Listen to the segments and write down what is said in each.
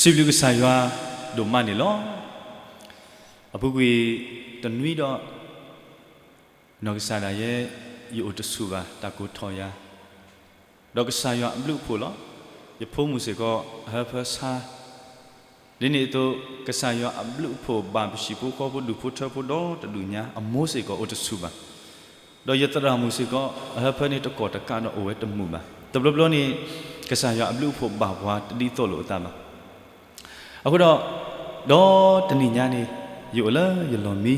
စံးဘျုးကစၢ်ယွၤဒိၣ်မးန့ၣ်လီၤ. အပူၤကွံာ်တနွံဒီး နီၢ်ကစၢ်ဒၣ်ယဲ ယအိၣ်တဆူၣ်ဘၣ် တၢ်ကိးထီၣ်ယၤ, ဒီးကစၢ်ယွၤအဘျုးအဖှိၣ်လီၤ. ယဖိမုၣ်စ့ၢ်ကီး အဟၢဖၢဆါ, ဒ်န့ၣ်အသိး ကစၢ်ယွၤအဘျုးအဖှိၣ်ဘၣ်ပှၤပှၤဟံၣ်ဖိဃီဖိဒူၣ်ဖိထၢဖိဒီတဒူၣ်ညါ အမိၢ်စ့ၢ်ကီးအိၣ်တဆူၣ်ဘၣ် ဒီးယသရၣ်မုၣ်စ့ၢ်ကီး အဟၢဖၢန့ၣ်တကီၢ်တကးဒီးအိၣ်ဝဲတမုာ်ဘၣ်. တဘျီဘျီန့ၣ် ကစၢ်ယွၤအဘျုးအဖှိၣ်ဘၣ်ပှၤတဒ်သိးလိာ်အသးဘၣ်. အဃိဒီး ဒီးတနံၤညါန့ၣ် ယအိၣ်လၢယလီၢ်မံ,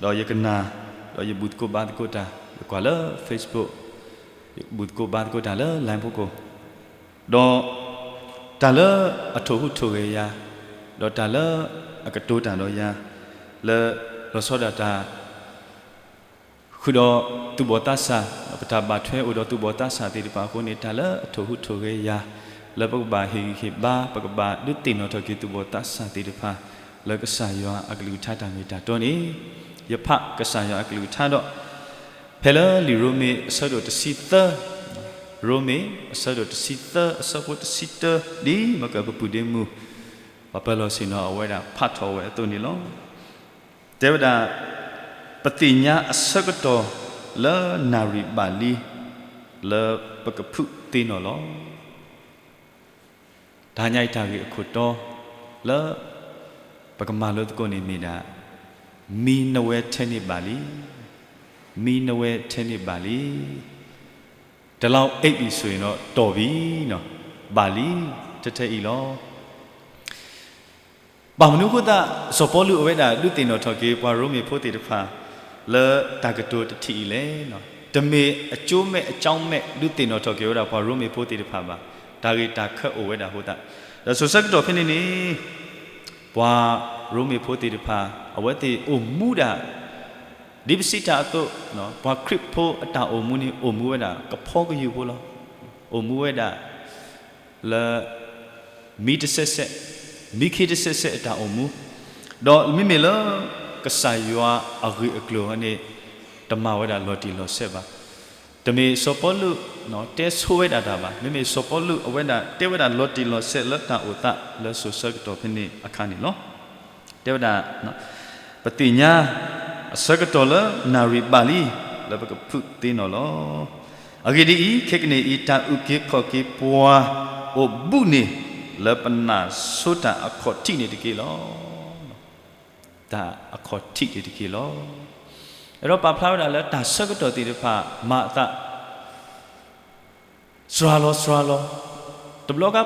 ဒီးယကနၣ်, ဒီးယဘူၣ်သကိးဘါသကိးတၢ်, ယကွၢ်လၢ Facebook, ယဘူၣ်သကိးဘါသကိးတၢ်လၢ line ဖီခိၣ်, ဒီးတၢ်လၢအထိၣ်ဟူးထိၣ်ဂဲၤယၤ, ဒီးတၢ်လၢအကတိၤတၢ်ဒီးယၤ, လၢလီၤဆီဒၣ်တၢ် ဃုာ်ဒီးသူၣ်ဘီၣ်သးစၢ်, ပတၢ်ဘၣ်ထွဲအိၣ်ဒီးသူၣ်ဘီၣ်သးစၢ်သ့ၣ်တဖၣ်အဃိန့ၣ် တၢ်လၢအထိၣ်ဟူးထိၣ်ဂဲၤယၤ, လၢပကဘၣ်ဟ့ၣ်ဂံၢ်ဟ့ၣ်ဘါ, ပကဘၣ်ဒုးသ့ၣ်နီၣ်ထီၣ်က့ၤသူၣ်ဘီၣ်သးစၢ်သ့ၣ်တဖၣ် လၢကစၢ်ယွၤအကလုၢ်ကထါတၢ်မ့ၢ်တၢ်တီန့ၣ်, ယဖးကစၢ်ယွၤအကလုၢ်ကထါဒီး ဖဲလၢလံာ်ရိမ့ၤအဆၢဒိၣ်တဆံသၢ, ရိမ့ၤအဆၢဒိၣ်တဆံသၢ အဆၢဖိတဆံတၢ ဒ်မကၢၢ်ပပုၢ်ဒ့မုၢ် ပှၤပၢၤလီၢ်ဆ့ၣ်နီၤအဝဲဒၣ်ဖးထီၣ်ဝဲအသိးန့ၣ်လီၤ. တဲဝဲဒၣ်, ပသ့ၣ်ညါအဆၢကတီၢ်လၢနၣ်ရံၣ်ဘၣ်လံ, လၢပကဖုးသ့နီၣ်လီၤ. တဟါညါအံၤတၢ်ဂ့ၢ်အခိၣ်တီ လၢပကမၤလိသကိးန့ၣ်မ့ၢ်ဒၣ်, မံနဝဲထဲန့ၣ်ဘၣ်လံ, မံနဝဲထဲန့ၣ်ဘၣ်လံ. တလါအိၣ်အံၤအံၤဆိၣ်ဂ့ၤနီၤ တီၢ်ဘံနီၤ, ဘၣ်လံ, ထဲထဲအံၤလီၤ. ဘၣ်မနုၤအဃိသတး စီၤပီလူးအဝဲဒၣ် ဒုးသ့ၣ်နီၣ်ထီၣ်က့ၤပှၤရိမ့ၤဖိသ့ၣ်တဖၣ် လၢတၢ်ကတိၤတထံၣ်အံၤလဲၣ်. တမ့ၢ်အကၠိမဲာ်အကၠီမဲာ် ဒုးသ့ၣ်နီၣ်ထီၣ်က့ၤဝဲဒၣ်ပှၤရိမ့ၤဖိသ့ၣ်တဖၣ်ဘၣ်. တၢ်ဂ့ၢ်တၢ်ခၢအိၣ်ဝဲဒၣ်အဃိသတး, ဒီးဆိးဆၢကတီၢ်ဖဲန့ၣ်န့ၣ် ပှၤရိမ့ၤဖိသ့ၣ်တဖၣ် အဝဲသ့ၣ်အိၣ်မူဒၣ် ဒ်ပစံးတၢ်အသိး, ပှၤခရံာ်ဖိအတၢ်အိၣ်မူန့ၣ် အိၣ်မူဝဲဒၣ်ကဖီကယုၢ်ဖိလီၤ. အိၣ်မူဝဲဒၣ် လၢ မံတစဲးစဲး, မံခ့တစဲးစဲးအတၢ်အိၣ်မူ, ဒီးမ့မ့ၢ်လၢ ကစၢ်ယွၤအဂ့ၢ်အကျိၤန့ၣ် တမၤဝဲဒၣ်လီၤတံၢ်လီၤဆဲးဘၣ်. တမ့ၢ်စီၤပီလူး တဲဆိဝဲဒၣ်တၢ်ဘၣ်. မ့မ့ၢ်စီၤပီလူးအဝဲဒၣ်တဲဝဲဒၣ်လီၤတံၢ်လီၤဆဲးလၢတၢ်အိၣ်သးလၢဆိးဆၢကတီၢ်ဖဲန့ၣ်အခါန့ၣ်လီၤ. တဲဝဲဒၣ် ပသ့ၣ်ညါ အဆၢကတီၢ်လၢနၣ်ရံၣ်ဘၣ်လံ လၢပကဖုးသ့နီၣ်လီၤ. အဂ့ၢ်ဒ်အံၤ, ခဲကနံၣ်အံၤ တၢ်အုၣ်က့ၤခီၣ်က့ၤပှၤအိၣ်ဘူးန့ၣ် လၢပနၢ်ဆိတၢ်အခီၣ်ထံးန့ၣ်တက့ၢ်လီၤ. တၢ်အခီၣ်ထံးန့ၣ်တက့ၢ်လီၤ. အဲၣ်ဒိးပာ်ဖျါဝဲဒၣ်လၢတၢ်ဆၢကတီၢ်သ့ၣ်တဖၣ်မၤအသး စှၤလီၤစှၤလီၤ. တဘျီခါ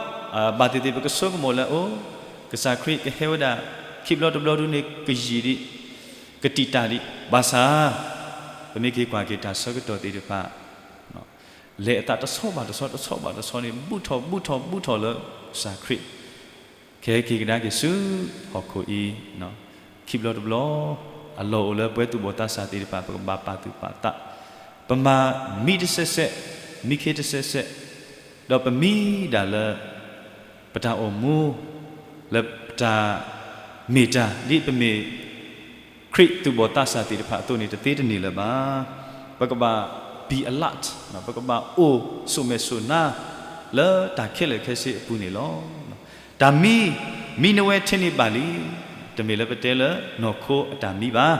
ဘၣ်သ့ၣ်သ့ၣ် ပကဆိကမိၣ်လၢအိၣ် ကစၢ်ခရံာ်ကဟဲဝဲဒၣ် ခံဘျီတဘျီဒုန့ၣ် ကယံာ်ဒံး ကတံာ်တာ်ဒံး ဘၣ်ဆၣ် ပမ့ၢ်က့ၤကွၢ်က့ၤတၢ်ဆၢကတီၢ်သ့ၣ်တဖၣ် လဲၤအသးတဆီဘၣ်တဆီ တဆီဘၣ်တဆီန့ၣ် ဘူးထီၣ်ဘူးထီၣ်ဘူးထီၣ်လၢကစၢ်ခရံာ် ကဟဲက့ၤကဒါက့ၤဆူဟီၣ်ခိၣ်အံၤ ခံဘျီတဘျီ အလီၢ်အိၣ်လၢပဝဲသူၣ်ဘီၣ်သးစၢ်သ့ၣ်တဖၣ် ပကဘၣ်ပာ်သူၣ်ပာ်သး, ပမၤမံတစဲးစဲး, မံခ့တစဲးစဲး, ဒီးပမံဒၣ်လၢ ပတၢ်အိၣ်မူ လၢပတၢ်မ့ၢ်တၢ် ဒ်ပမ့ၢ် ခရံာ်သူၣ်ဘီၣ်သးစၢ်သ့ၣ်တဖၣ်အသိးန့ၣ် တသ့တန့ၢ်လၢၤဘၣ်. ပကဘၣ် be alert, ပကဘၣ်အိၣ်ဆိၣ်မဲာ်ဆိၣ်နါ လၢတၢ်ခဲလၢာ်ခဲဆ့အပူၤန့ၣ်လီၤ. တၢ်မံ, မံနဝဲထဲန့ၣ်ဘၣ်လံ, တမ့ၢ်လၢပတဲလၢနီၢ်ခိအတၢ်မံဘၣ်.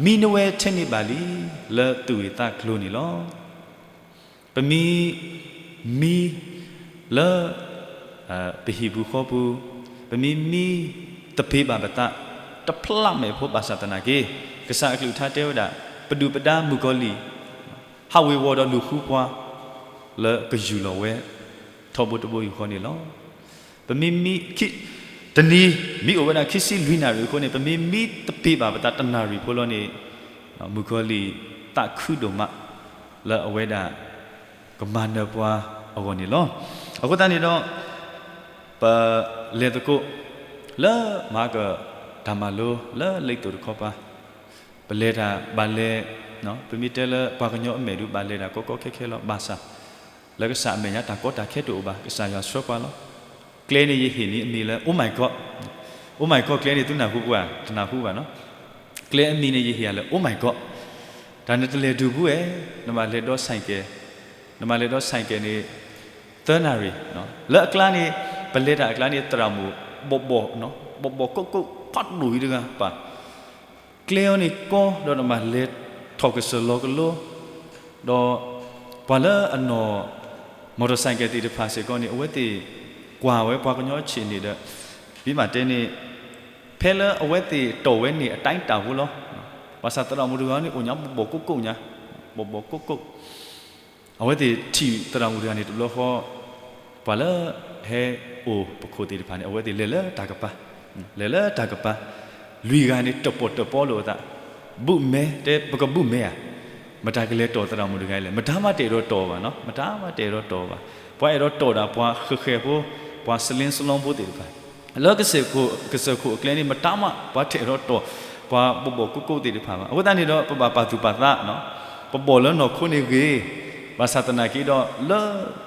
မံနဝဲထဲန့ၣ်ဘၣ်လံ, လၢသူၣ်ဂ့ၢ်သးကျိၤန့ၣ်လီၤ. ပမ့ၢ်မံလၢ ပဟံၣ်ပူၤဃီပူၤ, ပမ့ၢ်မံသပ့ၤဘၣ်ပသး တဖျးမဲာ်ဖိဘၣ်ဆၣ်သနာ်က့, ကစၢ်အကလုၢ်ကထါတဲဝဲဒၣ် ပဒုၣ်ပဒါမုၣ်ကီၤလံၢ် ဟးဝ့ၤဝီၤဒီးလူၤဃုပှၤ လၢကယူၢ်လီၤဝဲ ထီဘိတဘိယူၢ်ဃီန့ၣ်လီၤ. ပမ့ၢ်မံ တနံၤ မံအိၣ်ဝဲဒၣ်ခံဆံလွံၢ်နၣ်ရံၣ်အဃိန့ၣ် ပမ့ၢ်မံသပ့ၤဘၣ်ပသးတနၣ်ရံၣ်ဖိလီၤန့ၣ် မုၣ်ကီၤလံၢ်သးခုဒိၣ်မး လၢအဝဲဒၣ် ကမၤနၢၤပှၤအဂီၢ်န့ၣ်လီၤ. အဃိသတးန့ၣ်ဒီး ပလဲၤသကိး လၢမၤက တၢ်မၤလိလၢလံာ်သိၣ်တခီပၤ ပလဲၤတၢ်ဘၣ်လဲၤ ပမ့ၢ်တဲလၢပှၤကညီအမဲာ်ဒုးဘၣ်လဲၤတၢ်ကီကီခဲခဲလီၤ. ဘၣ်ဆၣ် လၢကစၢ်အမဲာ်ညါတၢ်ကီတၢ်ခဲတအိၣ်ဘၣ်. ကစၢ်ယွၤဆှၢပှၤလီၤ. ကျဲန့ၣ်ယဟ့ၣ်န့ၣ်အမံၤလၢ Oh my God, Oh my God ကျဲန့ၣ်သုနၢ်ဟူပှၤ တနၢ်ဟူဘၣ်နီၤ. ကျဲအမံၤန့ၣ်ယဟ့ၣ်ယၤလၢ Oh my God, တၢ်နတလဲၤဒုးဘူးဝဲ, နဘၣ်လဲၤဒီး ဆိုင်ကယ်, နဘၣ်လဲၤဒီး ဆိုင်ကယ် န့ၣ် သၢနၣ်ရံၣ်, လၢအကျါန့ၣ် ပလဲၤတၢ်အကျါန့ၣ် သရၣ်မုၣ် ဘီၣ်ဘီၣ်, ဘီၣ်ဘီၣ်ကိးကိး ဖးဒိၣ်အံၤတဂၤပၢ်, ကျဲအီၤန့ၣ်ကီ ဒီးနမၤလဲၤထီၣ်ကစၢၢ်လီၤကလိ, ဒီးပှၤလၢအနီၣ် မီၣ်တီၣ်စဲးကဲးသ့ၣ်တဖၣ်စ့ၢ်ကီးန့ၣ် အဝဲသ့ၣ်ကွၢ်ဝဲပှၤကညီဆံးန့ၣ်ဒီး ပမ့ၢ်တဲန့ၣ် ဖဲလၢအဝဲသ့ၣ်တီၣ်ဝဲန့ၣ် အတၢ်တၢ်ဖိလီၤ. ဘၣ်ဆၣ်သရၣ်မုၣ်တဂၤန့ၣ် အိၣ်ညါဘီၣ်ဘီၣ်ကိးကိးညါ, ဘီၣ်ဘီၣ်ကိးကိး အဝဲသ့ၣ်ထံၣ်သရၣ်မုၣ်တဂၤန့ၣ်တဘျီဃီ, ပှၤလၢဟဲအိၣ်ပခိၣ်သ့ၣ်တဖၣ်န့ၣ် အဝဲသ့ၣ်လဲၤလၢတၢ်ကပၤ, လဲၤလၢတၢ်ကပၤ, လွံၢ်ဂၤန့ၣ် တၢၣ်ပီၣ်တၢၣ်ပီလိာ်အသး, ဘုးမဲ, တဲပကဘုးမဲဧါ, မတၤကလဲၤတီၣ်သရၣ်မုၣ်တဂၤလဲၣ်, မတၤမးတအဲၣ်ဒိးတီၣ်ဘၣ်နီၤ, မတၤမးတအဲၣ်ဒိးတီၣ်ဘၣ်, ပှၤအဲၣ်ဒိးတီၣ်ဒၣ်ပှၤဃဲၤဃဲၤဖိ, ပှၤစလ့စလီဖိသ့ၣ်တဖၣ် လၢကစၢၢ်ခိၣ်အကျဲန့ၣ် မတၤမးပှၤတအဲၣ်ဒိးတီၣ် ပှၤဘီၣ်ဘီၣ်ကိးကိးသ့ၣ်တဖၣ်ဘၣ်. အဃိသတးန့ၣ်ဒီး ပဘၣ်ပာ်သူၣ်ပာ်သး, ပဘီၣ်လၢနီၢ်ခိန့ၣ်ဂ့ၤ, ဘၣ်ဆၣ်သနာ်က့ဒီး လၢ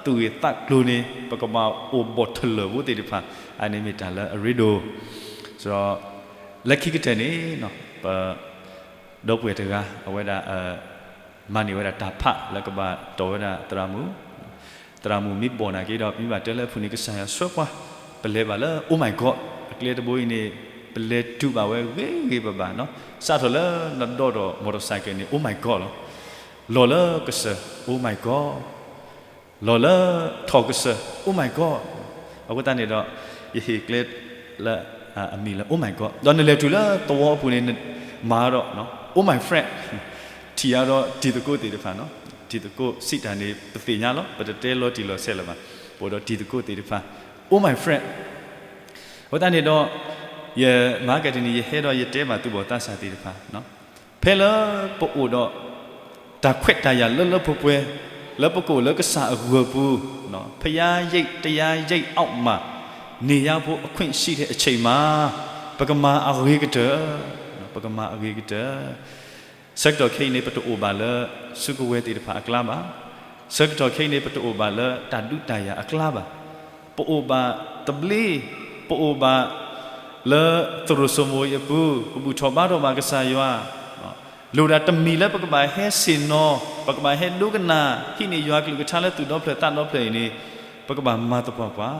သူၣ်ဂ့ၢ်သးကျိၤန့ၣ် ပကဘၣ်အိၣ်ဘီၣ်ထလၢၣ်ဖိသ့ၣ်တဖၣ်, အန့ၣ်မ့ၢ်တၢ်လၢအရ့ဒိၣ်, ဒီး လၢခံကတၢၢ်န့ၣ် ပ ဒီပုၢ်ဝဲၢ်တဂၤ အဝဲဒၣ် မၤန့ၢ်ဝဲဒၣ်တၢ်ဖးလၢကဘၣ်တီၣ်ဝဲဒၣ်သရၣ်မုၣ်, သရၣ်မုၣ်မ့ၢ်ဘီၣ်နာ်က့ဒီး ပမ့ၢ်ဘၣ်တဲလၢအပူၤန့ၣ် ကစၢ်ယွၤဆှၢပှၤ, ပလဲၤဘၣ်လၢ Oh My God အကျဲတဘိအံၤန့ၣ် ပလဲၤတုၤဘၣ်ဝဲဂ့ၤဂ့ၤဘၣ်ဘၣ်နီၤ, စးထီၣ်လၢနဒိးဒီး motorcycle န့ၣ် Oh My God လီၤ, လီၤလၢကစၢၢ် Oh My God လီၤလၢထီၣ်ကစၢၢ် Oh my God, အဃိသတးန့ၣ်ဒီး ယဟ့ၣ်ကျဲလၢအမံၤလၢ Oh my God, ဒီးနလဲၤတုၤလၢသဝီအပူၤန့ၣ် မၤဒီး Oh my friend, ထံၣ်အါဒီးတံၤသကိးသ့ၣ်တဖၣ်နီၤ, တံၤသကိးစံးတၢ်န့ၣ် ပသ့ၣ်ညါလီၤ, ပတတဲလီၤတံၢ်လီၤဆဲးလၢၤဘၣ်, ပအိၣ်ဒီးတံၤသကိးသ့ၣ်တဖၣ် Oh my friend, အဃိသတးန့ၣ်ဒီး ယမၤကတနံၤ ယဟဲဒီးယတဲဘၣ်သူၣ်ဘီၣ်သးစၢ်သ့ၣ်တဖၣ် ဖဲလၢပအိၣ်ဒီး တၢ်ခွဲးတၢ်ယာ်လၢလၢပှဲၤပှဲၤ, လၢပကအိၣ်လၢကစၢ်အဂၢၢ်ပူၤ, ဖယါယံးတယါယံး အောက်မှာ နေရဖို့ အခွင့်ရှိတဲ့အချိန်မှာ ပကမၤအဂ့ၤကတၢၢ်, ပကမၤအဂ့ၤကတၢၢ်, ဆၢကတီၢ်ခဲအံၤန့ၣ် ပတအိၣ်ဘၣ်လၢစုကဝဲၤသ့ၣ်တဖၣ်အကျါဘၣ်, ဆၢကတီၢ်ခဲအံၤန့ၣ် ပတအိၣ်ဘၣ်လၢတၢ်ဒုးတၢ်ယၤအကျါဘၣ်, ပအိၣ်ဘၣ်သဘျ့, ပအိၣ်ဘၣ်လၢသရိာ်စိမိၤအံၤအပူၤ, ပဘူၣ်ထီၣ်ဘါထီၣ်ဘၣ်ကစၢ်ယွၤ, လိၣ်ဒၣ်တမံၤလၢပကဘၣ်ဟဲဆ့ၣ်နီၤ, ပကဘၣ်ဟဲဒိကနၣ် ဟံးန့ၢ်ယွၤကလုၢ်ကထါလၢသူၣ်ဒီဖျၢၣ်သးဒီဖျၢၣ်အံၤန့ၣ် ပကဘၣ်မၤသပှၢ်ပှၢ်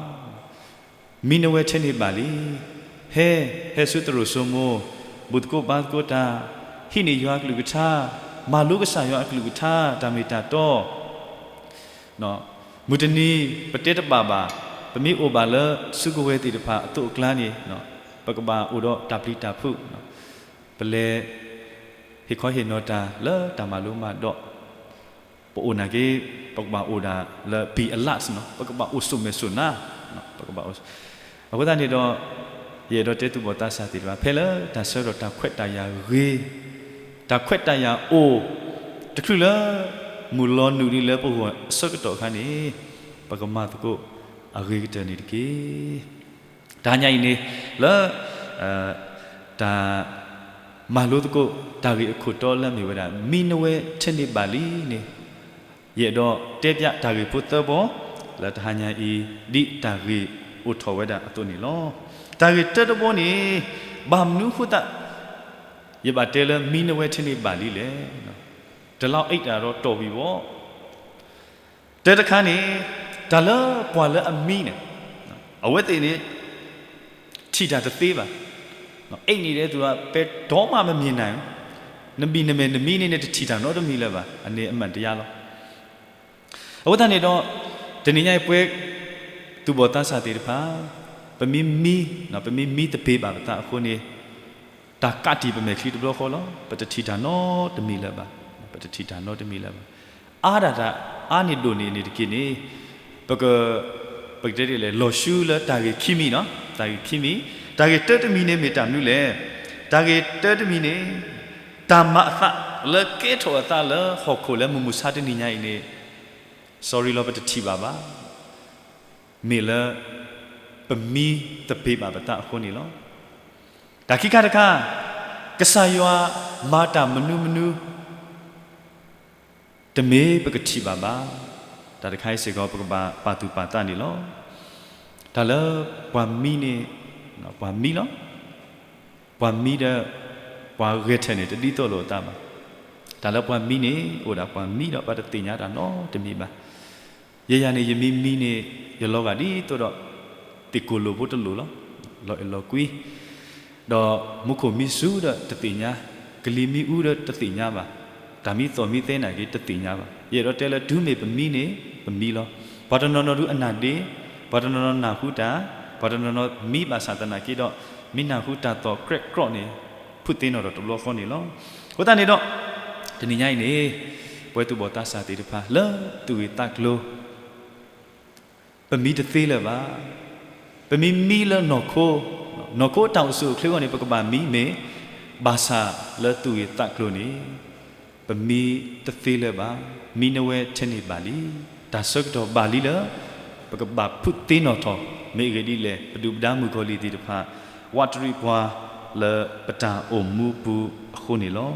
မံနဝဲထဲန့ၣ်ဘၣ်လံ. ဟဲ, ဟဲဆူသရိာ်စိမိၤ, ဘူၣ်သကိးဘါသကိးတၢ်, ဟံးန့ၢ်ယွၤအကလုၢ်ကထါ, မၤလိကစၢ်ယွၤအကလုၢ်ကထါ တၢ်မ့ၢ်တၢ်တီ, မုၢ်တနံၤ ပတဲတဘၣ်ဘၣ်, ပမ့ၢ်အိၣ်ဘၣ်လၢစုကဝဲၤသ့ၣ်တဖၣ်အသိးအကျါန့ၣ် ပကဘၣ်အိၣ်ဒီးတၢ်ပျံၤတၢ်ဖုး, ပလဲၤဟ့ၣ်ခီဟ့ၣ်နီၤတၢ်လၢတၢ်မၤလိမၤဒိး ပအိၣ်နာ်က့ ပကဘၣ်အိၣ်ဒၣ်လၢ be alert နီၤ, ပကဘၣ်အိၣ်ဆိးမဲာ်ဆိးနါ, ပကဘၣ်အိၣ်, အဃိသတးန့ၣ်ဒီး ယအဲၣ်ဒိးတဲသူၣ်ဘီၣ်သးစၢ်သ့ၣ်တဖၣ် ဖဲလၢတၢ်ဆၢကတီၢ်တၢ်ခွဲးတၢ်ယာ်ဂ့ၤ, တၢ်ခွဲးတၢ်ယာ်အိၣ်, တချုးလၢ မုၢ်လီၤနုာ်လံလၢပဂီၢ်အဆၢကတီၢ်အခါန့ၣ် ပကမၤသကိးအဂ့ၤကတၢၢ်န့ၣ်တက့ၢ်. တဟါညါအံၤန့ၣ် လၢ တၢ် မၤလိသကိး တၢ်ဂ့ၢ်အခိၣ်တီလၢအမ့ၢ်ဝဲဒၣ် မံနဝဲထဲန့ၣ်ဘၣ်လံန့ၣ် ယအဲၣ်ဒိးတဲပျးတၢ်ဂ့ၢ်ဖိသၢဘီ လၢတဟါညါအံၤ ဒ်တၢ်ဂ့ၢ်အိၣ်ထီၣ်ဝဲဒၣ်အသိးန့ၣ်လီၤ. တၢ်ဂ့ၢ်တၢတဘီန့ၣ် ဘၣ်မနုၤအဃိသတး ယဘၣ်တဲလၢမံနဝဲထဲန့ၣ်ဘၣ်လံလဲၣ်. တလီအိၣ်တၢ်ဒီးတီၢ်ဝံၤဘီ တၢတခါန့ၣ် တၢ်လၢပှၤလၢအမံန့ၣ် အဝဲသ့ၣ်န့ၣ် ထံၣ်တၢ်တသ့ဘၣ်. အိၣ်န့ၣ်ဒီး သူပဲတီမးမမံၤနၤ, နဘံၣ်နမဲာ်နမံန့ၣ် နတထံၣ်တၢ်နီတမံၤလၢၤဘၣ်, အန့ၣ်အမှန်တရားလီၤ. အဃိသတးန့ၣ်ဒီး တနံၤညါအံၤပဝဲ သူၣ်ဘီၣ်သးစၢ်သ့ၣ်တဖၣ် ပမ့ၢ်မံ, ပမ့ၢ်မံသပ့ၤဘၣ်ပသးအဃိန့ၣ် တၢ်ကးတံာ်ပမဲာ်ချံတဘျီဃီလီၤ. ပတထံၣ်တၢ်နီတမံၤလၢၤဘၣ်, ပတထံၣ်တၢ်နီတမံၤလၢၤဘၣ်. အါဒၣ်တၢ်အါန့ၢ်ဒိၣ်န့ၢ်န့ၣ်တက့ၢ်န့ၣ် ပက ပကတဲဒ်လဲၣ် လီၤဆူလၢတၢ်ဂ့ၢ်ခံမံၤနီၤ, တၢ်ဂ့ၢ်ခံမံၤ, တၢ်ဂ့ၢ်တၢတမံၤန့ၣ်မ့ၢ်တၢ်မနုၤလဲၣ်. တၢ်ဂ့ၢ်တၢတမံၤန့ၣ် တၢ်မၤအသးလၢကဲထီၣ်အသးလၢဟီၣ်ခိၣ်လၢမုၢ်မဆါတနံၤညါအံၤန့ၣ် sorry လီၤ ပတထံၣ်ဘၣ်ဘၣ်. မ့ၢ်လၢ ပမံသပ့ၤဘၣ်ပသးအဃိန့ၣ်လီၤ. တၢ်ခံခါတခါ ကစၢ်ယွၤမၤတၢ်မနုၤမနုၤ တမ့ၢ်ပကထံၣ်ဘၣ်ဘၣ်. တၢ်တခါအံၤစ့ၢ်ကီး ပကဘၣ်ပာ်သူၣ်ပာ်သးန့ၣ်လီၤ. တၢ်လၢပှၤမံန့ၣ် ပှၤမံလီၤ. ပှၤမံဒီး ပှၤဂဲၤထၢၣ်န့ၣ် တဒ်သိးလိာ်အသးဘၣ်. တၢ်လၢပှၤမံန့ၣ် အိၣ်ဒၣ်ပှၤမံဒီး ပှၤတသ့ၣ်ညါတၢ်နီတမံၤဘၣ်. ယဲယၤန့ၣ် ယမံမံန့ၣ် ယလီၤဂာ်ဒ်သိးဒီး သ့ၣ်ကိၣ်လိၣ်ဖိတလိၣ်လီၤ. လီၤအဲၣ်လီၤကွံ, ဒီးမူခိၣ်မံဆူၣ်ဒီးတသ့ၣ်ညါ, ကလံၤမံအူဒီးတသ့ၣ်ညါဘၣ်, တၢ်မံသီၣ်မံသဲနာ်က့တသ့ၣ်ညါဘၣ်. ယအဲၣ်ဒိးတဲလၢတုၤမ့ၢ်ပမံန့ၣ်, ပမံလီၤ. ပှၤတနီၤနီၤဒုးအနၢ်ဒ့, ပှၤတနီၤနီၤနၢ်ဟူတၢ်, ပှၤတနီၤနီၤမံဘၣ်ဆၣ်သနာ်က့ဒီး, မ့ၢ်နၢ်ဟူတၢ်သီၣ်ကြဲးကြီးန့ၣ်, ဖုးသ့နီၣ်ထီၣ်တဘျီဃီန့ၣ်လီၤ. အဃိသတးန့ၣ်ဒီး, တနံၤညါအံၤန့ၣ်, ပဝဲသူၣ်ဘီၣ်သးစၢ်သ့ၣ်တဖၣ်လၢသူၣ်ဂ့ၢ်သးကျိၤ ပမံတသ့လၢၤဘၣ်. ပမံမံလၢနီၢ်ခိ, နီၢ်ခိတၢ်အိၣ်ဆူၣ်အိၣ်ချ့အဂီၢ်န့ၣ် ပကဘၣ်မံမ့ၢ်, ဘၣ်ဆၣ်လၢသူၣ်ဂ့ၢ်သးကျိၤန့ၣ်, ပမံတသ့လၢၤဘၣ်, မံနဝဲထဲန့ၣ်ဘၣ်လံ. တၢ်ဆၢကတီၢ်ဘၣ်လံလၢ, ပကဘၣ်ဖုးသ့နီၣ်ထီၣ်, မ့ၢ်အဂ့ၢ်ဒ်လဲၣ် ပဒုၣ်ပဒါမုၣ်ကီၤလံၢ်သ့ၣ်တဖၣ်, ဝးတရံးပှၤလၢပတၢ်အိၣ်မူပူၤအဃိန့ၣ်လီၤ.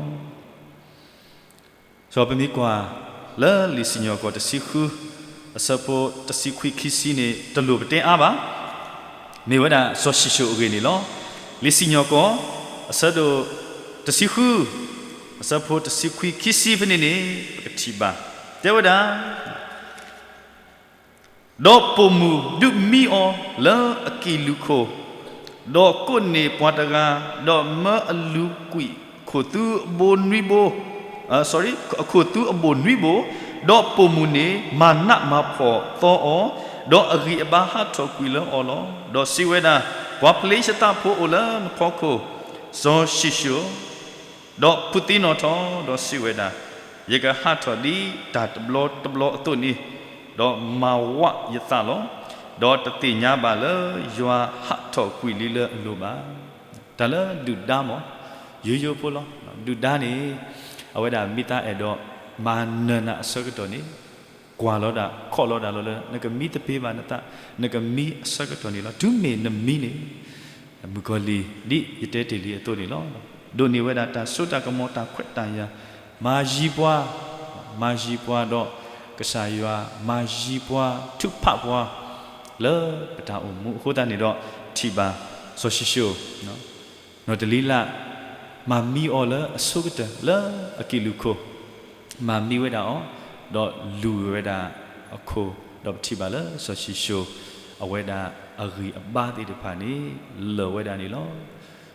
စီၤပမ့ၢ်ကွၢ်လၢလံာ်စံၣ်ညီၣ်ကွီၢ်တဆံဃု, အဆၢဖိတဆံခွံခံဆံန့ၣ် တလိၣ်ပတဲအါဘၣ်. မ့ၢ်ဝဲဒၣ်စီၤၡံၣ်ၡိၣ်အဂ့ၢ်န့ၣ်လီၤ. လံာ်စံၣ်ညီၣ်ကွီၢ်, အဆၢဒိၣ်တဆံဃု, အဆၢဖိတဆံခွံခံဆံဖဲန့ၣ်န့ၣ် ပကထံၣ်ဘၣ်. တဲဝဲဒၣ် ဒီးပိာ်မုၣ်ဒုးမံအီၤလၢအကံၣ်လူၢ်ခိၣ်, ဒီးကိးန့ၢ်ပှၤတဂၤ, ဒီးမၢအလူၤကွံာ်ခိၣ်သူအဘိနွံဘိ, အခိၣ်သူအဘိၣ်နွံဘိ, ဒီးပိာ်မုၣ်န့ၣ်မၤနးမၤဖှီၣ်သီအီၤ, ဒီးအဂံၢ်အဘါဟးထီၣ်ကွံာ်လၢအီၤလီၤ. ဒီးစံးဝဲဒၣ်, ပှၤဖလ့ၡသးဖိအိၣ်လၢနဖီခိၣ်, စီၤၡံၣ်ၡိၣ်, ဒီးဖုးသ့နီၣ်ထီၣ်, ဒီးစံးဝဲဒၣ်, ယကဟးထီၣ်ဒ်တၢ်တဘျီတဘျီအသိးန့ၣ်, ဒီးမၤဝးယသးလီၤ. ဒီးတသ့ၣ်ညါဘၣ်လၢယွၤဟးထီၣ်ကွံာ်လံလၢအလိၤဘၣ်. တၢ်လၢဒုၣ်ဒါမ့ၢ်, ယိယိဖိလီၤ. ဒုၣ်ဒါန့ၣ်, အဝဲဒၣ်မ့ၢ်တၢ်အဲၣ်ဒိးမၤနၢၤနၤအဆၢကတီၢ်န့ၣ်, ကွၢ်လီၤဒၣ်, ခိးလီၤဒၣ်လီၤလၢ နကမံတပ့ၤဘၣ်နသး, နကမံအဆၢကတီၢ်န့ၣ်လီၤ. တုၤမ့ၢ်နမံန့ၣ်, မုၣ်ကီၤလံၢ်ဒ်ယတဲတ့ၢ်လံအသိးန့ၣ်လီၤ. ဒိးန့ၢ်ဝဲဒၣ်တၢ်စိတၢ်ကမီၤတၢ်ခွဲးတၢ်ယာ်, မၤယံၤပှၤ, မၤယံၤပှၤဒီးကစၢ်ယွၤ, မၤယံၤပှၤ, ထုးဖးပှၤလၢပတၢ်အိၣ်မူအဃိသတးန့ၣ်ဒီး, ထံၣ်ဘၣ်စီၤၡံၣ်ၡိၣ် နီၢ်တလံလး, မၤမံအီၤလၢအဆိကတၢၢ်လၢအကံၣ်လူၢ်ခိၣ်, မၤမံဝဲဒၣ်အီၤ, ဒီးလူၤဝဲဒၣ်အခိၣ်, ဒီးပထံၣ်ဘၣ်လၢစီၤၡံၣ်ၡိၣ်, အဝဲဒၣ်အဂံၢ်အဘါသ့ၣ်တဖၣ်န့ၣ်, လၢာ်ဝဲဒၣ်န့ၣ်လီၤ.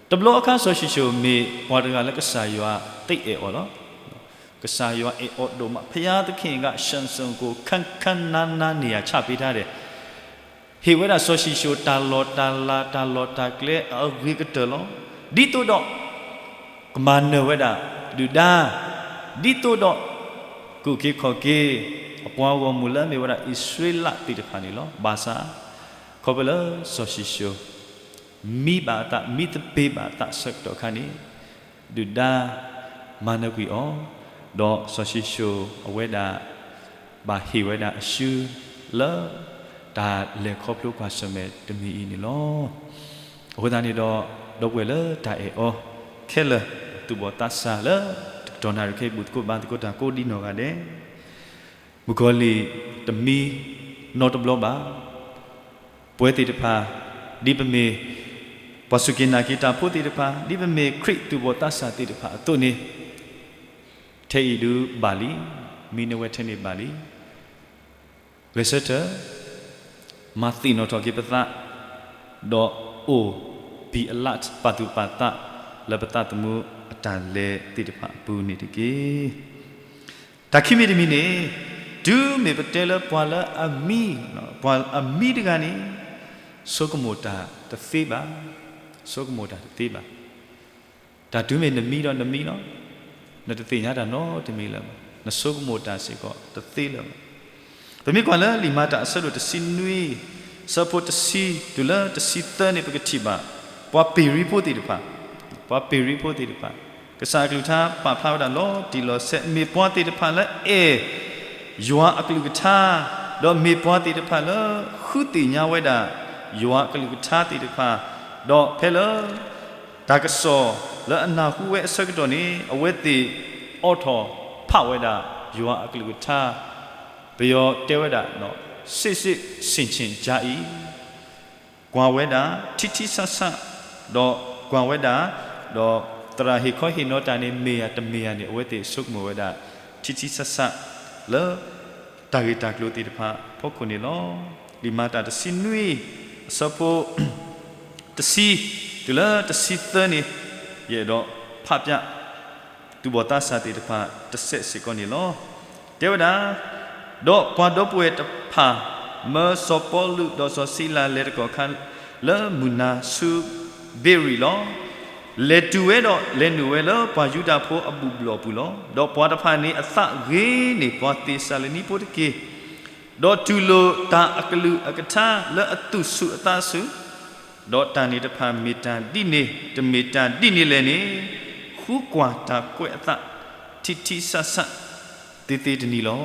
တဘျီအခါစီၤၡံၣ်ၡိၣ်မ့ၢ်ပှၤတဂၤလၢကစၢ်ယွၤသ့အဲၣ်အီၤလီၤ. ကစၢ်ယွၤအဲၣ်အီၤဒိၣ်မး, ဘုရားသခင်က စံးစုံကို ခန်းခန်းနားနား နေရာချပေးထားတယ်. ဟ့ၣ်ဝဲဒၣ်စီၤၡံၣ်ၡိၣ်တၢ်လီၢ်တၢ်လၤ တၢ်လီၢ်တၢ်ကျဲအဂ့ၤကတၢၢ်လီၤ. ဒ်သိးဒီး, ကမၤနၢၤဝဲဒၣ်ဒုၣ်ဒါ, ဒ်သိးဒီး, ကူၣ်က့ၤခီၣ်က့ၤ, အပှၤဂီၢ်မုၢ်လၢအမ့ၢ်ဝဲဒၣ်အံၣ်စရ့လးသ့ၣ်တဖၣ်န့ၣ်လီၤ. ဘၣ်ဆၣ်, ခီဖျိလၢစီၤၡံၣ်ၡိၣ် မံဘၣ်အသး မံသပ့ၤဘၣ်အသးဆၢကတီၢ်အခါန့ၣ်, ဒုၣ်ဒါမၤနၢၤကွံာ်အီၤ, ဒီးစီၤၡံၣ်ၡိၣ်အဝဲဒၣ် ဘၣ်ဟ့ၣ်ဝဲဒၣ်အစုလၢ တၢ်လဲၤခီဖျိကွၢ်ဆၢၣ်မဲာ်တမံၤအံၤန့ၣ်လီၤ. အဃိသတးန့ၣ်ဒီး, ဒီပုၢ်ဝဲၢ်လၢတၢ်အဲၣ်အီၤခဲလၢာ်, သူၣ်ဘီၣ်သးစၢ်လၢတကတီၢ်နၣ်ရံၣ်ခဲအံၤ ဘူၣ်သကိးဘါသကိးတၢ်ကိးဒံနီၢ်ဂၤဒဲး, မုၣ်ကီၤလံၢ်တမံနီတဘျီဘၣ်. ပဝဲသ့ၣ်တဖၣ်, ဒ်ပမ့ၢ်ပှၤစူၢ်က့ၤနာ်က့ၤတၢ်ဖိသ့ၣ်တဖၣ်, ဒ်ပမ့ၢ်ခရံာ်သူၣ်ဘီၣ်သးစၢ်သ့ၣ်တဖၣ်အသိးန့ၣ်, ထဲအံၤဒုးဘၣ်လံ, မံနဝဲထဲန့ၣ်ဘၣ်လံ. ဂဲၤဆၢထၢၣ်, မၤသ့ၣ်နီၣ်ထီၣ်က့ၤပသး, ဒီးအိၣ် be alert ပာ်သူၣ်ပာ်သး လၢပသးသမူအတၢ်လဲၤသ့ၣ်တဖၣ်အပူၤန့ၣ်တက့ၢ်. တၢ်ခံမံၤတမံၤန့ၣ်, တုၤမ့ၢ်ပတဲလၢပှၤလၢအမံ, ပှၤအမံတဂၤန့ၣ်, ဆိကမိၣ်တၢ်တသ့ဘၣ်, ဆိကမိၣ်တၢ်တသ့ဘၣ်. တၢ်တုၤမ့ၢ်နမံဒီးနမံလီၤ. နတသ့ၣ်ညါတၢ်နီတမံၤလၢၤဘၣ်. နဆိကမိၣ်တၢ်စ့ၢ်ကီးတသ့လၢၤဘၣ်. ပမ့ၢ်ကွၢ်လၢလံာ်မၤတၢ်အဆၢဒိၣ်တဆံနွံ, ဆၢဖိတဆံတုၤလၢတဆံသၢန့ၣ် ပကထံၣ်ဘၣ်, ပှၤပ့ၤရံဖိသ့ၣ်တဖၣ်, ပှၤပ့ၤရံဖိသ့ၣ်တဖၣ်, ကစၢ်အကလုၢ်ကထါပာ်ဖျါဝဲဒၣ်လီၤတံၢ်လီၤဆဲး, မ့ၢ်ပှၤသ့ၣ်တဖၣ်လၢအဲၣ် ယွၤအကလုၢ်ကထါ, ဒီးမ့ၢ်ပှၤသ့ၣ်တဖၣ်လၢဃုသ့ၣ်ညါဝဲဒၣ် ယွၤအကလုၢ်ကထါသ့ၣ်တဖၣ်, ဒီးဖဲလၢ တၢ်ကစီၣ်လၢအနၢ်ဟူဝဲအဆၢကတီၢ်န့ၣ် အဝဲသ့ၣ်အိးထီၣ်ဖးဝဲဒၣ် ယွၤအကလုၢ်ကထါ, ပယီၤတဲဝဲဒၣ် စစ်စစ်ဆင်ခြင်ကြအံၤ, ကွၢ်ဝဲဒၣ် ထံထံဆးဆး, ဒီးကွၢ်ဝဲဒၣ်, ဒီးသရၣ်ဟ့ၣ်ခီဟ့ၣ်နီၤတၢ်န့ၣ် မ့ၢ်ဧါတမ့ၢ်ဧါန့ၣ် အဝဲသ့ၣ်ဆိကမိၣ်ဝဲဒၣ် ထံထံဆးဆး လၢ တၢ်ဂ့ၢ်တၢ်ကျိၤသ့ၣ်တဖၣ်အဖီခိၣ်န့ၣ်လီၤ. လံာ်မၤတၢ်တဆံနွံ, အဆၢဖိ တဆံ တုၤလၢတဆံသၢန့ၣ် ယအဲၣ်ဒိးဖးဖျါ သူၣ်ဘီၣ်သးစၢ်သ့ၣ်တဖၣ်တစဲးစ့ၢ်ကီးန့ၣ်လီၤ. တဲဝဲဒၣ်, ဒီးပှၤဒီပုၢ်ဝဲၢ်တဖၣ် မၢစီၤပီလူးဒီးစီၤစံလၤလဲၤတကီၢ်ခါ လၢမုၢ်နၤဆူဘ့ရံလီၤ. လဲၤတုၤဝဲဒီးလဲၤနုာ်ဝဲလၢပှၤယူဒၤဖိအဘူၣ်ဘျီၣ်ပူၤလီၤ. ဒီးပှၤတဖၣ်န့ၣ်အသးဂ့ၤန့ၢ်ပှၤသ့းစၤလနံဖိတက့ၢ်. ဒီးတူၢ်လိာ်တၢ်အကလုာ်အကထါလၢအသူၣ်ဆူၣ်အသးဆူၣ်, ဒီးတၢ်န့ၣ်တဖၣ်မ့ၢ်တၢ်ဒ်န့ၣ် တမ့ၢ်တၢ်ဒ်န့ၣ်လဲၣ်န့ၣ်, ဃုကွၢ်တၢ်ကွဲးအသး ထံထံဆးဆး သ့သ့တနံၤလီၤ.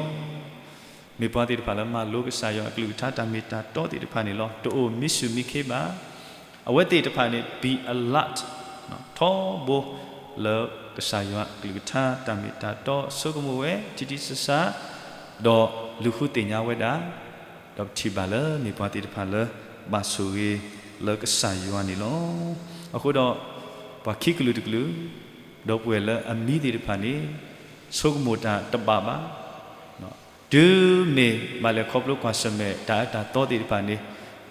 မ့ၢ်ပှၤသ့ၣ်တဖၣ်လၢမၤလိကစၢ်ယွၤအကလုၢ်ကထါတၢ်မ့ၢ်တၢ်တီသ့ၣ်တဖၣ်န့ၣ်လီၤ. တအိၣ်မံဆူၣ်မံခ့ဘၣ်. အဝဲသ့ၣ်တဖၣ်န့ၣ် be alert ထီဘိလၢကစၢ်ယွၤအကလုၢ်ကထါတၢ်မ့ၢ်တၢ်တီအဆိကမိၣ်ဝဲ ထံထံဆးဆး, ဒီးလူၤဃုသ့ၣ်ညါဝဲဒၣ်, ဒီးပထံၣ်ဘၣ်လၢမ့ၢ်ပှၤသ့ၣ်တဖၣ်လၢဘၣ်ဆိၣ်ဂ့ၤလၢကစၢ်ယွၤန့ၣ်လီၤ. အဃိဒီး ပှၤခံကလုာ်တကလုာ်, ဒီပုၢ်ဝဲၢ်လၢအမံသ့ၣ်တဖၣ်န့ၣ် ဆိကမိၣ်တၢ်တဘၣ်ဘၣ်. တုၤမ့ၢ်ဘၣ်လဲၤခီဖျိကွၢ်ဆၢၣ်မဲာ်တၢ်အၢတၢ်သီသ့ၣ်တဖၣ်န့ၣ်,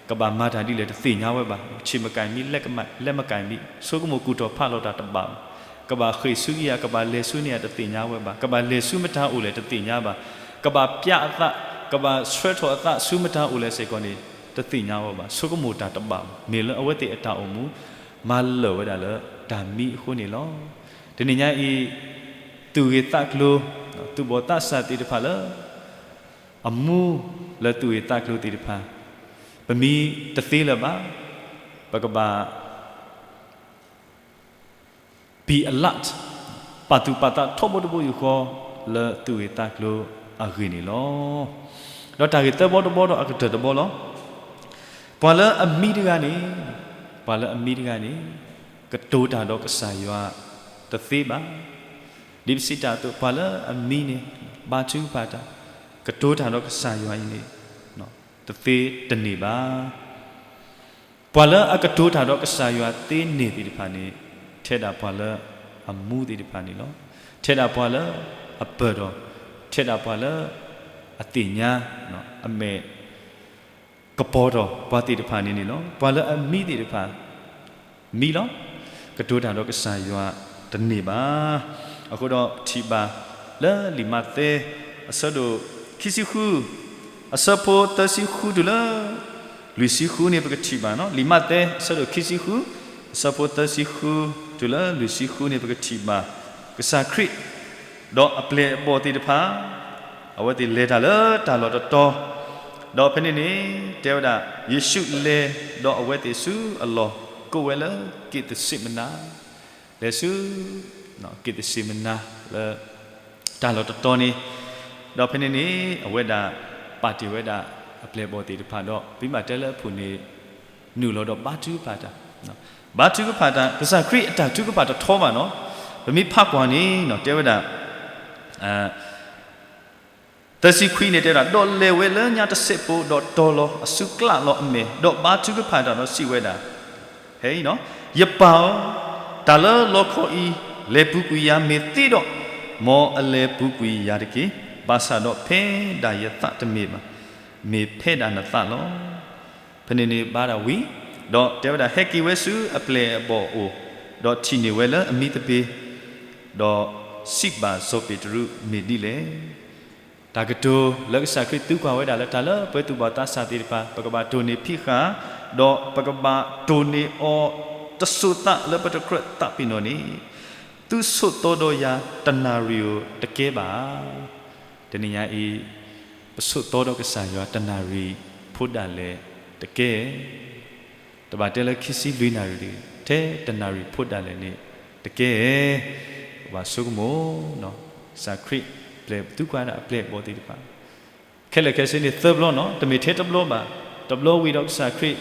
ကဘၣ်မၤတၢ်ဒ်လဲၣ်တသ့ၣ်ညါဝဲဘၣ်. ဆ့ၣ်မကၤမံ, လဲမကၤမံ, ဆိကမိၣ်ကူၣ်ထီၣ်ဖးလီၤတၢ်တဘၣ်ဘၣ်. ကဘၣ်ဃ့ၢ်ဆူဧါ, ကဘၣ်လဲၤဆူန့ၣ်ဧါတသ့ၣ်ညါဝဲဘၣ်. ကဘၣ်လဲၤဆူမတၤအိၣ်လဲၣ်တသ့ၣ်ညါဘၣ်. ကဘၣ်ပျးအသး, ကဘၣ်ဆှၢထီၣ်အသးဆူမတၤအိၣ်လဲၣ်စ့ၢ်ကီးန့ၣ် တသ့ၣ်ညါဝဲဘၣ်. ဆိကမိၣ်တၢ်တဘၣ်ဘၣ်. မ့ၢ်လၢအဝဲသ့ၣ်အတၢ်အိၣ်မူ မၤလၢာ်ဝဲဒၣ်လၢတၢ်မံအဃိန့ၣ်လီၤ. တနံၤညါအံၤ, သူၣ်ဂ့ၤသးကျိၤ, သူၣ်ဘီၣ်သးစၢ်သ့ၣ်တဖၣ်လၢ အမူလၢသူၣ်ဂ့ၤသးကျိၤသ့ၣ်တဖၣ်, ပမံတသ့လၢၤဘၣ်. ပကဘၣ် be alert, ပာ်သူၣ်ပာ်သးထီဘိတဘိယူၢ်ဃီလၢသူၣ်ဂ့ၤသးကျိၤအဂ့ၢ်န့ၣ်လီၤ. ဒီးတၢ်ဂ့ၢ်သၢဘီတဘီဒီးအကတၢၢ်တဘီလီၤ. ပှၤလၢအမံတဂၤန့ၣ်, ပှၤလၢအမံတဂၤန့ၣ်, ကတိၤတၢ်ဒီးကစၢ်ယွၤတသ့ဘၣ်. ဒ်ပစံးတၢ်အသိး, ပှၤလၢအမံန့ၣ် ဘါထုကဖၣ်တၢ်, ကတိၤတၢ်ဒီးကစၢ်ယွၤအံၤန့ၣ် တသ့တန့ၢ်ဘၣ်. ပှၤလၢအကတိၤတၢ်ဒီးကစၢ်ယွၤသ့န့ၢ်သ့ၣ်တဖၣ်န့ၣ်, ထဲဒၣ်ပှၤလၢအမူသ့ၣ်တဖၣ်န့ၣ်လီၤ. ထဲဒၣ်ပှၤလၢအပၢၢ်ဒီး, ထဲဒၣ်ပှၤလၢအသ့ၣ်ညါ, အမဲာ် ကပီၤထီၣ်ပှၤသ့ၣ်တဖၣ်န့ၣ်န့ၣ်လီၤ. ပှၤလၢအမံသ့ၣ်တဖၣ် မံလီၤ. ကတိၤတၢ်ဒီးကစၢ်ယွၤတန့ၢ်ဘၣ်. အဃိဒီးထံၣ်ဘၣ်လၢလံာ်မးသဲ အဆၢဒိၣ်ခံဆံဃု, အဆၢဖိသၢဆံဃုတုၤလၢ လွံၢ်ဆံဃုန့ၣ် ပကထံၣ်ဘၣ်. လံာ်မးသဲ အဆၢဒိၣ်ခံဆံဃု, အဆၢဖိသၢဆံဃု တုၤလၢလွံၢ်ဆံဃုန့ၣ် ပကထံၣ်ဘၣ် ကစၢ်ခရံာ် ဒီးအပျဲၢ်အဘီၣ်သ့ၣ်တဖၣ် အဝဲသ့ၣ်လဲၤတၢ်လၢတၢ်လီၢ်တတီၤ, ဒီးဖဲန့ၣ်န့ၣ် တဲဝဲဒၣ် ယ့ၣ်ၡူးလဲၤဒီးအဝဲသ့ၣ်ဆူအလီၢ် ကိးဝဲလၢက့းသစ့းမနၤ, လဲၤဆူ က့းသစ့းမနၤလၢ တၢ်လီၢ်တတီၤန့ၣ်, ဒီးဖဲန့ၣ်န့ၣ် အဝဲဒၣ်ပာ်တ့ၢ်ဝဲဒၣ်အပျဲၢ်အဘီၣ်သ့ၣ်တဖၣ်ဒီး ပမ့ၢ်တဲလၢအပူၤန့ၣ် နုာ်လီၤဒီးဘါထုကဖၣ်တၢ်, ဘါထုကဖၣ်တၢ်, ကစၢ်ခရံာ်အတၢ်ထုကဖၣ်တထီဘၣ်နီၤ, ပမ့ၢ်ဖးကွၢ်န့ၣ် တဲဝဲဒၣ် သၢဆံခွံန့ၣ်တဲဝဲဒၣ်, ဒီးလဲၤဝဲလၢညါတစဲးဖိ, ဒီးတီၤလီၤအစု ကျးလီၤအမဲာ်, ဒီးဘါထုကဖၣ်တၢ်ဒီးစံးဝဲဒၣ်, ဟဲအံၤနီၤ, ယပၢ်ဧၢ, တၢ်လၢလီခီအံၤ လဲၤပူၤကွံာ်ယၤမ့ၢ်သ့ဒီး, မ်အလဲၤပူၤကွံာ်ယၤတက့ၢ်. ဘၣ်ဆၣ်ဒီးဖဲဒၣ်ယသးတမ့ၢ်ဘၣ်, မ့ၢ်ဖဲဒၣ်နသးလီၤ. ဖဲန့ၣ်န့ၣ်ဘါတၢ်ဝံၤ, ဒီးတဲဝဲဒၣ် ဟဲက့ၤဝဲဆူအပျဲၢ်အဘီၣ်အအိၣ်, ဒီးထံၣ်န့ၢ်ဝဲလၢအမံသပ့ၤ, ဒီးစံးဘၣ်စီၤပ့းတရူး မ့ၢ်ဒ်လဲၣ်. တၢ်ကတိၤလၢကစၢ်ခရံာ်သံကွၢ်ဝဲဒၣ်လၢ တၢ်လၢပှၤသူၣ်ဘီၣ်သးစၢ်သ့ၣ်တဖၣ် ပကဘၣ်တိၢ်န့ၢ်ဖံးဃာ်, ဒီးပကဘၣ်တိၢ်န့ၢ်အီၤတစိၤသးလၢပတကြၢးသးပ့ၤနီၣ်န့ၣ်, သုဆိးသီဒီးယၤတနၣ်ရံၣ်ဧိၤတကဲဘၣ်. တနံၤညါအံၤ, ပဆိးသီဒီးကစၢ်ယွၤတနၣ်ရံၣ်ဖိဒၣ်လဲာ်တကဲ တဘၣ်တဲလၢခံဆံလွံၢ်နၣ်ရံၣ်တဂ့ၤ, ထဲတနၣ်ရံၣ်ဖိဒၣ်လဲာ်န့ၣ် တကဲ, ပဘၣ်ဆိကမိၣ်, ကစၢ်ခရံာ်ပျဲၢ်သံကွၢ်ဒၣ်အပျဲၢ်အဘီၣ်သ့ၣ်တဖၣ်, ခဲလၢာ်ခဲဆ့န့ၣ်သၢဘျီနီၤ, တမ့ၢ်ထဲတဘျီဘၣ်, တဘျီဝံၤဒီးကစၢ်ခရံာ်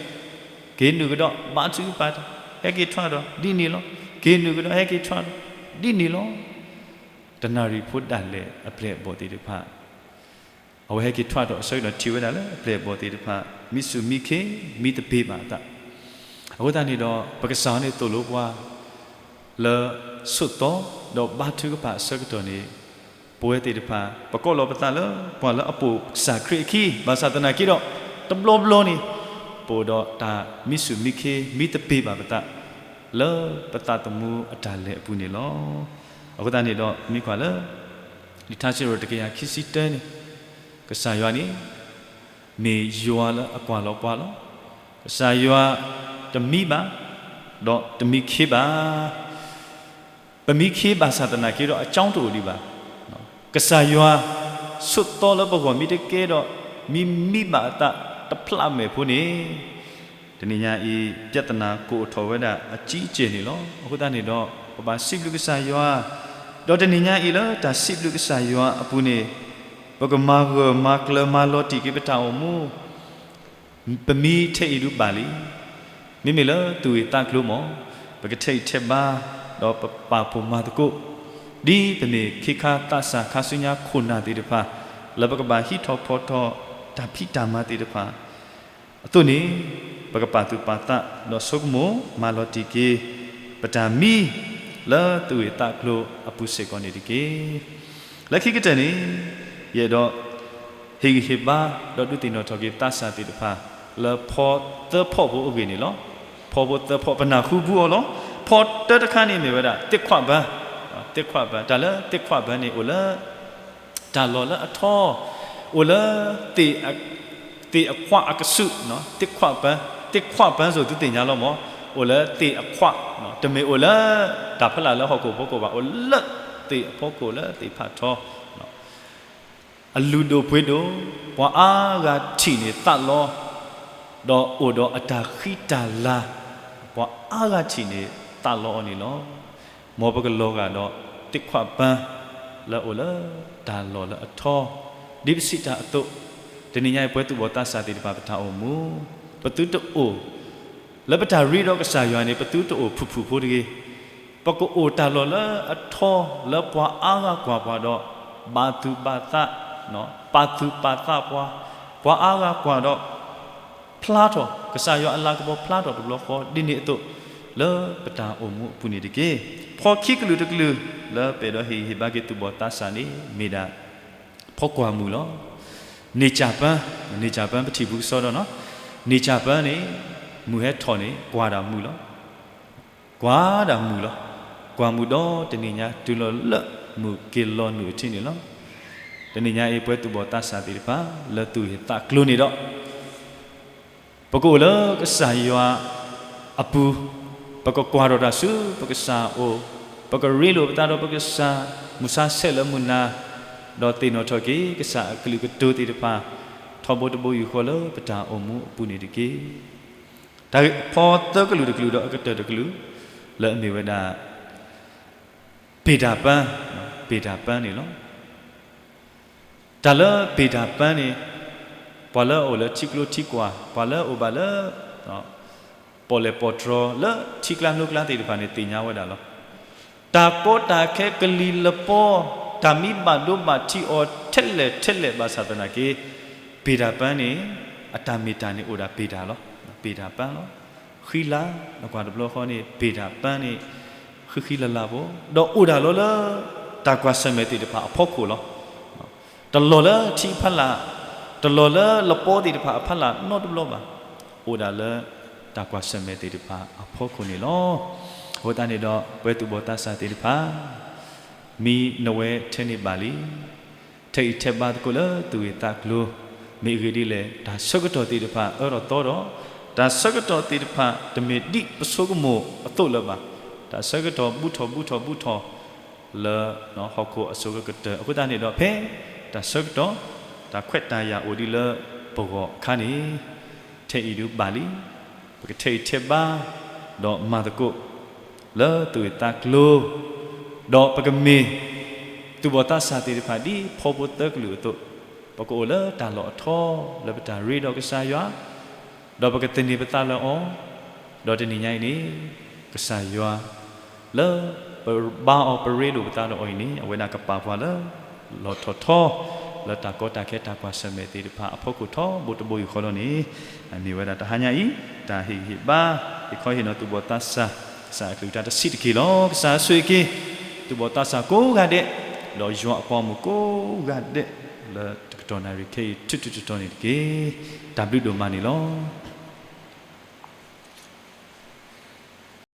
က့ၤနုာ်ကဒီး ဘါထုကဖၣ်တၢ်, ဟဲက့ၤထွဲဒီး ဒ်န့ၣ်လီၤ, က့ၤနုာ်ကဒီး ဟဲက့ၤထွဲဒီး ဒ်န့ၣ်လီၤ. တနၣ်ရံၣ်ဖိဒၣ်လဲာ်အပျဲၢ်အဘီၣ်သ့ၣ်တဖၣ် အဝဲဟဲက့ၤထွဲဒီးအဆၢကတီၢ်ထံၣ်ဝဲဒၣ်လၢအပျဲၢ်အဘီၣ်သ့ၣ်တဖၣ် မံဆူၣ်မံခ့ မံသပ့ၤဘၣ်အသး, အဃိသတးန့ၣ်ဒီး ပကစၢ်န့ၣ်သိၣ်လိပှၤ လၢဆိးသီ ဒီးဘါထုကဖၣ်အဆၢကတီၢ်န့ၣ်, ပဝဲသ့ၣ်တဖၣ် ပကိးလီၤပသးလၢ ပှၤလၢအပိာ်ကစၢ်ခရံာ်အခံ, ဘၣ်ဆၣ်သနာ်က့ဒီး တဘျီဘျီန့ၣ် ပအိၣ်ဒီးတၢ်မံဆူၣ်မံခ့ မံသပ့ၤဘၣ်ပသး လၢပသးသမူအတၢ်လဲၤအပူၤန့ၣ်လီၤ. အဃိသတးန့ၣ်ဒီး မ့ၢ်ကွၢ်လၢ လံာ်ထါစံးထီၣ်တကယၤခံဆံတၢန့ၣ်, ကစၢ်ယွၤန့ၣ် မ့ၢ်ယွၤလၢအကွၢ်လီၤပှၤလီၤ. ကစၢ်ယွၤတမံဘၣ်, ဒီးတမံခ့ဘၣ်. ပမံခ့ဘၣ်ဆၣ်သနာ်က့ဒီး အကၠီတအိၣ်ဒံးဘၣ်. ကစၢ်ယွၤဆိးသီလၢပဂီၢ်မ့ၢ်တကဲဒီး မ့မံဘၣ်အသးတဖျးမဲာ်ဖိန့ၣ်, တနံၤညါအံၤ ပြဿနာကအိၣ်ထီၣ်ဝဲဒၣ်အကံအကဲၢ်န့ၣ်လီၤ. အဃိသတးန့ၣ်ဒီး ပဘၣ်စံးဘျုးကစၢ်ယွၤ, ဒီးတနံၤညါအံၤလၢတၢ်စံးဘျုးကစၢ်ယွၤအပူၤန့ၣ်, ပကမၤဂၢၢ်မၤကျၢၤမၤလီၤတံၢ်က့ၤပတၢ်အိၣ်မူ ပမံထဲအံၤဒုးဘၣ်လံ. မ့မ့ၢ်လၢသူၣ်ဂ့ၢ်သးကျိၤမ့ၢ် ပကထဲအံၤထဲဘါ, ဒီးပပာ်ဖှိၣ်မၤသကိး, ဒ်ပမ့ၢ်ခ့ခါသးစၢ်ခါဆူညါခိၣ်နၢ်သ့ၣ်တဖၣ်, လၢပကဘၣ်ဟံးထီၣ်ဖီၣ်ထီၣ်တၢ်ဖံးတၢ်မၤသ့ၣ်တဖၣ် အသိးန့ၣ်, ပကပာ်သူၣ်ပာ်သး ဒီးဆိကမိၣ်မၤလီၤတံၢ်က့ၤ ပတၢ်မံ လၢသူၣ်ဂ့ၢ်သးကျိၤအပူၤစ့ၢ်ကီးန့ၣ်တက့ၢ်. လၢခံကတၢၢ်န့ၣ်, ယအဲၣ်ဒိး ဟ့ၣ်ဂံၢ်ဟ့ၣ်ဘါ ဒီးဒုးသ့ၣ်နီၣ်ထီၣ်က့ၤသးစၢ်သ့ၣ်တဖၣ် လၢဖီသၢဖီၣ်ဖိအဂ့ၢ်န့ၣ်လီၤ. ဖီဖိသၢဖီၣ် ပနၢ်ဟူဘူးအီၤလီၤ. ဖီတၢတခါန့ၣ်မ့ၢ်ဝဲဒၣ် သ့ၣ်ခွးဘၢ, သ့ၣ်ခွးဘၢ, တၢ်လၢသ့ၣ်ခွးဘၢန့ၣ်အိၣ်လၢ တၢ်လီၢ်လၢအထီ, အိၣ်လၢ သ့ၣ်အခွးအကစုး, သ့ၣ်ခွးဘၢ, သ့ၣ်ခွးဘၢစိၤသုသ့ၣ်ညါလီၤမး, အိၣ်လၢသ့ၣ်အခွး, တမ့ၢ်အိၣ်လၢ တၢ်ဖီလာ်လၢဟီၣ်ခိၣ်ဖီခိၣ်ဘၣ်, အိၣ်လၢသ့ၣ်အဖီခိၣ်လၢသ့ၣ်ဖးထီ အလုၢ်ဒိၣ်ပှ့ၤဒိၣ်, ပှၤအါဂၤထံၣ်န့ၣ်သးလီ, ဒီးအိၣ်ဒီးအတၢ်ဃံတၢ်လၤ, ပှၤအါဂၤထံၣ်န့ၣ်သးလီအီၤန့ၣ်လီၤ. မ်ပကလီၤဂာ်ဒီးသ့ၣ်ခွးဘၢ လၢအအိၣ်လၢတၢ်လီၢ်လၢအထီ, ဒ်ပစံးတၢ်အသိး, တနံၤညါအံၤပဝဲသူၣ်ဘီၣ်သးစၢ်သ့ၣ်တဖၣ်ပတၢ်အိၣ်မူ, ပသုတအိၣ် လၢပတၢ်ရ့ဒီးကစၢ်ယွၤန့ၣ် ပသုတအိၣ်ဖုၣ်ဖုၣ်ဖိတဂ့ၤ. ပကအိၣ်တၢ်လီၢ်လၢအထီလၢပှၤအါဂၤကွၢ်ပှၤဒီး ဘၣ်သူၣ်ဘၣ်သး, ပာ်သူၣ်ပာ်သးပှၤ, ပှၤအါဂၤကွၢ်ဒီး ဖျါထီၣ် ကစၢ်ယွၤအလၤကပီၤဖျါထီၣ်တဘျီဃီ ဒ်န့ၣ်အသိး လၢပတၢ်အိၣ်မူအပူၤန့ၣ်တက့ၢ်. ဖီခံကလုာ်တကလုာ် လၢပအဲၣ်ဒိးဟ့ၣ်ဂံၢ်ဟ့ၣ်ဘါက့ၤသူၣ်ဘီၣ်သးစၢ်န့ၣ် မ့ၢ်ဒၣ် ဖီကွၢ်မုာ်လီၤ. န့ၢ်ကၠၢ်ပၢ, န့ၢ်ကၠၢ်ပၢပထံၣ်ဘူးကစီဒီးနီၤ, န့ၢ်ကၠၢ်ပၢန့ၣ် မုၢ်ဟဲထီၣ်န့ၣ် ကွၢ်ဒၣ်မုာ်လီၤ. ကွၢ်ဒၣ်မုာ်လီၤ. ကွၢ်မုာ်ဒီးတနံၤညါတုၤလီၤလၢမုၢ်က့ၤလီၤနုာ်အထံးန့ၣ်လီၤ. တနံၤညါအံၤပဝဲသူၣ်ဘီၣ်သးစၢ်သ့ၣ်တဖၣ် လၢသူၣ်ဂ့ၢ်သးကျိၤန့ၣ်ဒီး ပကအိၣ်လၢကစၢ်ယွၤအပူၤ, ပကကွၢ်ထီၣ်တၢ်ဆူပကစၢ်အအိၣ်, ပကရ့လိာ်ပသးဒီးပကစၢ်, မုၢ်ဆါဆဲးလၢမုၢ်နၤ, ဒီးသ့ၣ်နီၣ်ထီၣ်က့ၤကစၢ်အကလုၢ်ကတိၤသ့ၣ်တဖၣ် ထီဘိတဘိယူၢ်ဃီလၢပတၢ်အိၣ်မူအပူၤန့ၣ်တက့ၢ်. တၢ်ဖီသၢကလုာ်တကလုာ်ဒီးအကတၢၢ်တကလုာ် လၢအမ့ၢ်ဝဲဒၣ် ပ့ၢ်တၢ်ပၢ, ပ့ၢ်တၢ်ပၢန့ၣ်လီၤ. တၢ်လၢပ့ၢ်တၢ်ပၢန့ၣ် ပှၤလၢအအိၣ်လၢထံကျိထံကွာ်, ပှၤလၢအအိၣ်ဘၣ်လၢ ပီၣ်လဲၣ်ပီၣ်တြီၤလၢထံကျါနိကျါသ့ၣ်တဖၣ်န့ၣ်သ့ၣ်ညါဝဲဒၣ်လီၤ. တၢ်ကီတၢ်ခဲကလံၤလပီ, တၢ်မံဘၣ်ဒိဘၣ်ထံးအီၤထဲလဲၣ်ထဲလဲၣ်ဘၣ်ဆၣ်သနာ်က့ ပ့ၢ်တၢ်ပၢန့ၣ် အတၢ်မ့ၢ်တၢ်န့ၣ်အိၣ်ဒၣ်ပ့ၢ်တၢ်လီၤ. ပ့ၢ်တၢ်ပၢလီၤ. ဃံလၤ, နကွၢ်တဘျီဃီန့ၣ် ပ့ၢ်တၢ်ပၢန့ၣ် ဃံဃံလၤလၤဖိ, ဒီးအိၣ်ဒၣ်လီၤလၢ တၢ်ကွၢ်ဆၢၣ်မဲာ်သ့ၣ်တဖၣ်အဖီခိၣ်လီၤ. တလီၤလၢထံဖီလာ်, တလီၤလၢလပီသ့ၣ်တဖၣ်အဖီလာ်နီတဘျီဘၣ်. အိၣ်ဒၣ်လၢတၢ်ကွၢ်ဆၢၣ်မဲာ်သ့ၣ်တဖၣ်အဖီခိၣ်န့ၣ်လီၤ. အဃိသတးန့ၣ်ဒီး ပဝဲသူၣ်ဘီၣ်သးစၢ်သ့ၣ်တဖၣ် မံနဝဲထဲန့ၣ်ဘၣ်လံ. ထဲအံၤထဲဘါသကိးလၢသူၣ်ဂ့ၢ်သးကျိၤ, မ့ၢ်အဂ့ၢ်ဒ်လဲၣ် တၢ်ဆၢကတီၢ်သ့ၣ်တဖၣ်အၢထီၣ်သီဒီး, တၢ်ဆၢကတီၢ်သ့ၣ်တဖၣ်တမ့ၢ်ဒ်ပဆိကမိၣ်အသိးလၢၤဘၣ်. တၢ်ဆၢကတီၢ်ဘူးထီၣ်ဘူးထီၣ်ဘူးထီၣ် လၢဟီၣ်ခိၣ်အစိၤကကတၢၢ်. အဃိသတးန့ၣ်ဒီး ဖဲတၢ်ဆၢကတီၢ် တၢ်ခွဲးတၢ်ယာ်အိၣ်ဒံးလၢပဂီၢ်အခါန့ၣ် ထဲအံၤဒုးဘၣ်လံ. ပကထဲအံၤထဲဘါ ဒီးမၤသကိး လၢသူၣ်ဂ့ၢ်သးကျိၤ, ဒီးပကမ့ၢ်သူၣ်ဘီၣ်သးစၢ်သ့ၣ်တဖၣ်ဒ်ဖီဖိသၢကလုာ်အသိး, ပကအိၣ်လၢတၢ်လီၢ်အထီ လၢပတၢ်ရ့ဒီးကစၢ်ယွၤ, ဒီးပကသန့ၤပသးလၢအီၤ, ဒီးတနံၤညါအံၤန့ၣ် ကစၢ်ယွၤ လၢပဘါအီၤပရ့လိာ်ပသးဒီးအီၤအံၤန့ၣ် အဝဲဒၣ်ကပာ်ပှၤလၢ လီၢ်ထီၣ်ထီ လၢတၢ်ကီတၢ်ခဲတၢ်ကွၢ်ဆၢၣ်မဲာ်သ့ၣ်တဖၣ်အဖီခိၣ်ထီဘိတဘိယူၢ်ဃီလီၤန့ၣ်, မ့ၢ်ဝဲဒၣ်တဟါညါအံၤ တၢ်ဟ့ၣ်ဂံၢ်ဟ့ၣ်ဘါ ဟ့ၣ်ခီဟ့ၣ်နီၤသူၣ်ဘီၣ်သးစၢ် ကစၢ်အကလုၢ်ကထါတဆံးတက့ၢ်လီၤ. ကစၢ်ဆိၣ်ဂ့ၤက့ၤ သူၣ်ဘီၣ်သးစၢ်ကိးဂၤဒဲး, ဒီးယွၤအပှၤဂီၢ်မုၢ်ကိးဂၤဒဲး လၢတကတီၢ်နၣ်ရံၣ်ခဲအံၤ ထူးထူးတီၤတီၤန့ၣ်တက့ၢ်. တၢ်ဘျုးဒိၣ်မးန့ၣ်လီၤ.